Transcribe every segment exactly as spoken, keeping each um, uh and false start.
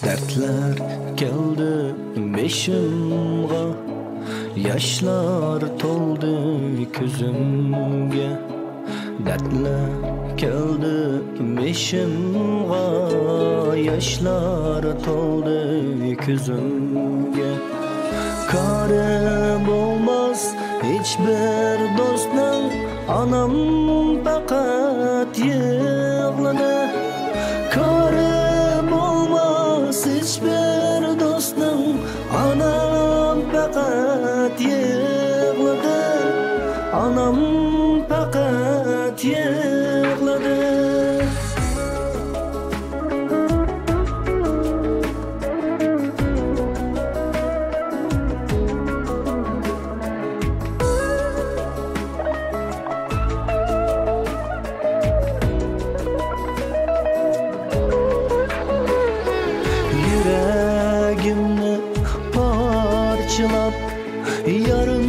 دەردلەر كەلدى بېشىمغا، ياشلار تولدى كۆزۈمگە. دەردلەر كەلدى بېشىمغا، ياشلار تولدى كۆزۈمگە. كارى بولماس ھېچبىر دوستنىڭ، ئانام پەقەت يىغلىدى. كارى بولماس ھېچبىر دوستنىڭ، ئانام پەقەت يىغلىدى. ئانام پەقەت يىغلىدى. يۈرەگىمنى پارچىلاپ، يارىم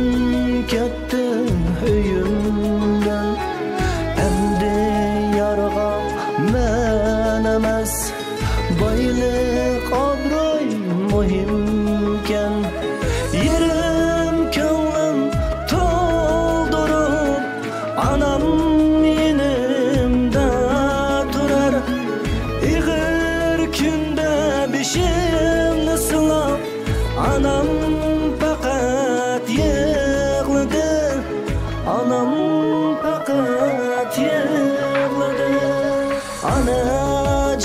كەتتى ئۆيۈمدىن. ئەمدى يارغا مەن ئەمەس، بايلىق، ئابرۇي مۇھىمكەن. يېرىم كۆڭلۈم تولدۇرۇپ، ئانام يېنىمدا تۇرار. ئېغىر كۈندە بېشىمنى سىلاپ، ئانام پەقەت يىغلىدى. ئانام پەقەت يىغلىدى. ئانا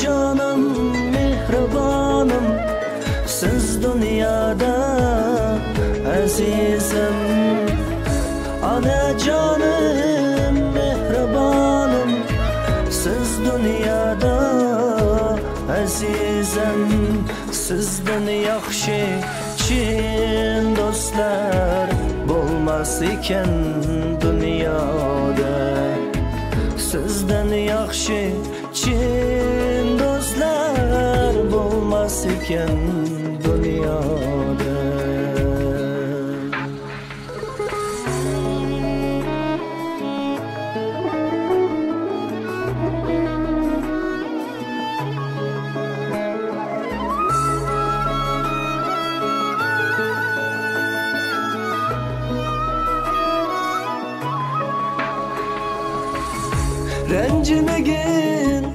جانىم، مېھرىبانىم، سىز دۇنيادا ئەزىزىم. ئانا جانىم، مېھرىبانىم، سىز دۇنيادا ئەزىزىم. سىزدىن ياخشى چىن دوستلار بولماس ئىكەن دۇنيادا. سىزدىن ياخشى چىن دوستلار بولماس ئىكەن دۇنيادا. رەنجىمىگىن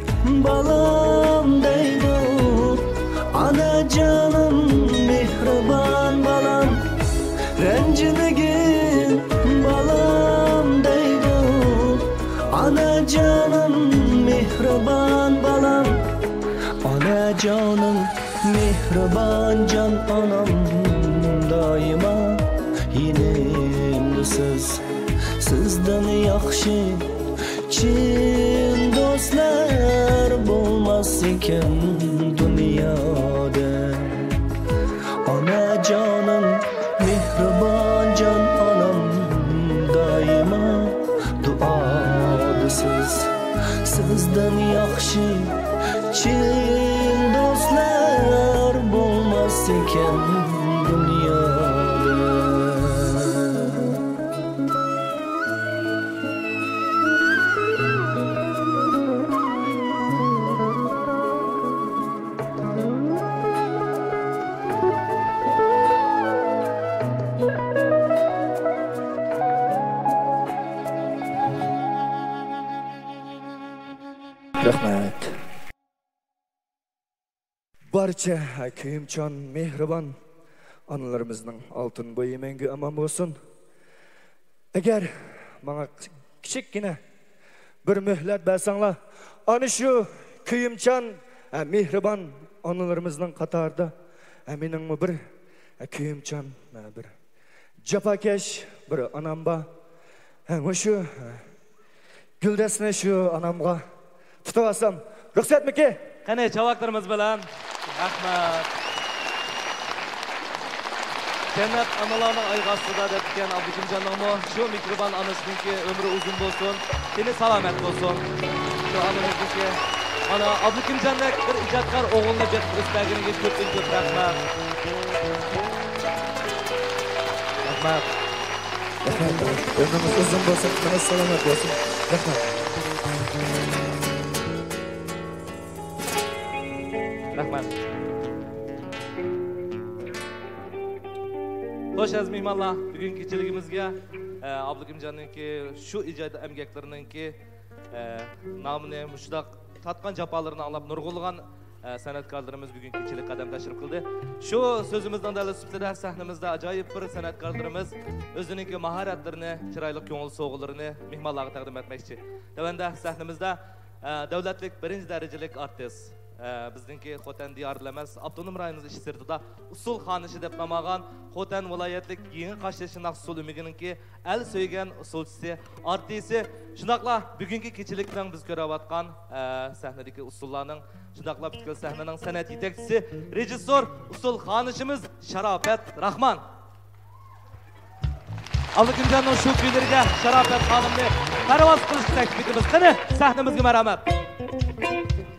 بالام دەيدۇ، ئانا جانىم، مېھرىبان بالام. رەنجىمىگىن بالام دەيدۇ، ئانا جانىم، مېھرىبان بالام. ئانا جانىم، مېھرىبان جان ئانام، دائىما يېنىمدىسىز. سىزدىن ياخشى چىن دوستلار بولماس ئىكەن دۇنيادا. ئانا جانىم، مېھرىبان جان ئانام، دائىما دۇئادىسىز. سىزدىن ياخشى چىن دوستلار بولماس ئىكەن دۇنيادا. رەھمەت. بارچە كۆيۈمچان، مېھرىبان ئانىلىرىمىزنىڭ ئالتۇن بويى مەڭگۈ ئامان بولسۇن. ئەگەر ماڭا كىچىككىنە بىر مۆھلەت بەرسەڭلار، ئانا شۇ كۆيۈمچان، ھە، مېھرىبان ئانىلىرىمىزنىڭ قاتارىدا، ھە، مېنىڭمۇ بىر، ھە، كۆيۈمچان، ھە، بىر جاپاكەش بىر ئانام بار. ھە، مۇشۇ، ھە، گۈلدەستىنى شۇ ئانامغا تۇتۇۋالسام رۇخسەتمىكى؟ قېنى، چاۋاكلىرىمىز بىلەن. رەھمەت. جەننەت ئانىلارنىڭ ئايىغى ئاستىدا دەپتىكەن ئابلىكىمجاننىڭمۇ. شۇ مېھرىبان ئانىسىنىڭكى ئۆمرى ئۇزۇن بولسۇن، تېنى سالامەت بولسۇن. شۇ ئانىمىزنىڭكى مانا ئابلىكىمجاندەك بىر ئىجادكار ئوغۇلنى بېقىپ ئۆستۈرگىنىگە كۆپتىن كۆپ رەھمەت. رەھمەت. رەھمەت. ئۆمرىڭىز ئۇزۇن بولسۇن، تېنىڭىز سالامەت بولسۇن. رەھمەت. رەھمەت. خوش، ئەزىز مېھمانلار، بۈگۈنكى كېچىلىكىمىزگە، ئە، ئابلىكىمجاننىڭكى شۇ ئىجادىي ئەمگەكلىرىنىڭكى، ئە، نامىنى مۇشۇنداق تارتقان جاپالىرىنى ئاڭلاپ نۇرغۇنلىغان، ئە، سەنئەتكارلىرىمىز بۈگۈنكى كېچىلىك قەدەم تەشرىپ قىلدى. شۇ سۆزىمىزنىڭ دەلىلى سۈپىتىدە سەھنىمىزدە ئاجايىپ بىر سەنئەتكارلىرىمىز ئۆزىنىڭكى ماھارەتلىرىنى، چىرايلىق كۆڭۈل سوۋغىلىرىنى مېھمانلارغا تەقدىم ئەتمەكچى. تۆۋەندە سەھنىمىزدە ئە، دۆلەتلىك بىرىنچى دەرىجىلىك ئارتىس، ئە، بىزنىڭكى خوتەن دىيارىدا ئەمەس، ئاپتونوم رايونىمىز ئىچى سىرتىدا ئۇسسۇل خانىشى دەپ نام ئالغان خوتەن ۋىلايەتلىك يېڭى قاشتېشى ناخشا ئۇسسۇل ئۆمىكىنىڭكى ئەل سۆيگەن ئۇسسۇلچىسى، ئارتىسى، شۇنداقلا بۈگۈنكى كېچىلىكنىڭ بىز كۆرۈۋاتقان، ئە، سەھنىدىكى ئۇسسۇللارنىڭ، شۇنداقلا پۈتكۈل سەھنىنىڭ سەنئەت يېتەكچىسى، رېژىسسور، ئۇسسۇل خانىشىمىز شاراپەت راخمان. ئابلىكىمجاننىڭ شۇ كۈيلىرىگە شاراپەت خانىمنى پەرۋاز قىلىشقا تەكلىپ ئېتىمىز. قېنى، سەھنىمىزگە مەرھەمەت.